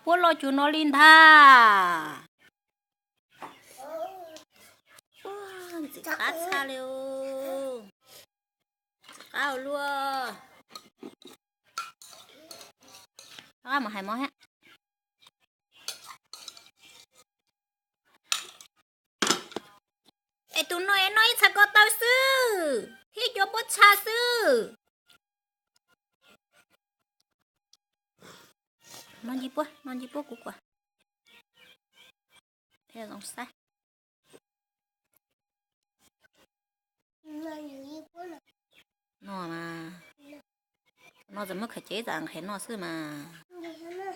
puab loj cuag no li ntag. Ntxim qab tshaj li, ntxim qab ua luaj. Mus hais mov thiab. Es tus no es noj ib txhais ko taw xwb thiab cua pob txha xwb. Noj ncig puab, noj ncig puab kuv kuam. Zoo saib. No mas, no txawm muab khaws cev txam nqhis noj xwb mas.